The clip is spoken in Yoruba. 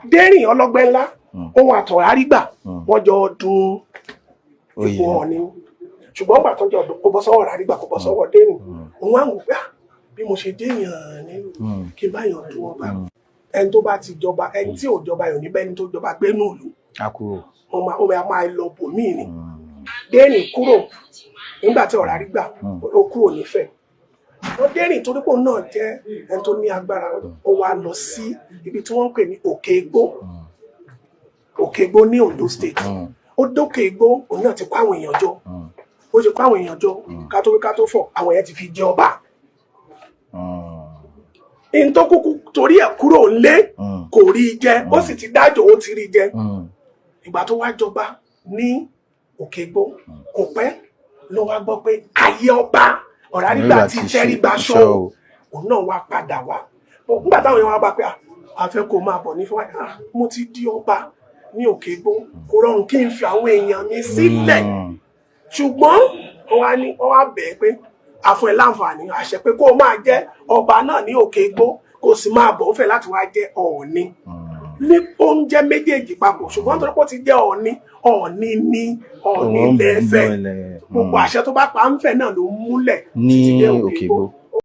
Dérìn ọlọ́gbẹ́ ńlá, òun àtọ̀rárígbà, wọ́n jọ dun Oyè. ipò Ọọ̀ni, ṣùgbọ́n gbà tó jọ kó bọ́ sọ́wọ́ Ọ̀rárígbà, kó bọ́ sọ́wọ́ Dérìn. Òun á wò pé, "Ah, bí mo ṣe déèyàn nílùú, kí n bá yàn dun ọba, ẹni tó bá ti jọba, ẹni tí ò jọba yóò ní bẹ́ni tó jọba gbé nùlù." A kúrò. Wọ́n máa, ó máa lọ bòmíì ni. Dérìn kúrò nígbà tí Ọ̀rárígbà ó kúrò nífẹ̀ẹ́. Wọ́n Dérìn, torí pé òun náà jẹ́ ẹni tó ní agbára, ó wá lọ sí ibi tí wọ́n ń pè ní Òkè Igbó, Òkè Igbó ní Ondo State. Ó dókè Igbó, òun náà ti kó àwọn èèyàn jọ. Ó ti kó àwọn èèyàn jọ, ká tó wí ká tó fọ̀, àwọn èèyàn ti fi jẹ ọba. In tó kúkú torí ẹ̀ kúrò ńlé, kò rí i jẹ, ó sì ti dájọ́, ó ti rí i jẹ. Ìgbà tó wá jọba ní Òkè Igbó, kò pẹ́ ló wá gbọ́ pé ayé ọba Ọ̀rárígbà ti tẹríba ṣọ́. Òun náà wá padà wá. Nígbà táwọn èèyàn wá bá pé, "Ah, a fẹ́ kó máa bọ̀ ní fún wa." "Ah, mo ti di ọba ní Òkè Igbó, kò rọrùn kí n fi àwọn èèyàn mi sílẹ̀." Ṣùgbọ́n wọ́n wá ní, wọ́n wá bẹ̀ẹ́ pé àfún ẹ láǹfààní àṣẹ pé kó o máa jẹ́ ọba náà ní Òkè Igbó, kó o sì máa bọ̀ ó fẹ́ láti wá jẹ́ Ọọ̀ni ní oúnjẹ méjèèjì papọ̀. Ṣùgbọ́n torí pé ó ti jẹ́ Ọọ̀ni, Ọọ̀ni ní Ọọ̀ni lẹ́fẹ̀ẹ́, gbogbo àṣẹ tó bá pa ń fẹ̀ náà ló múlẹ̀ ní títí dé Òkè Igbó.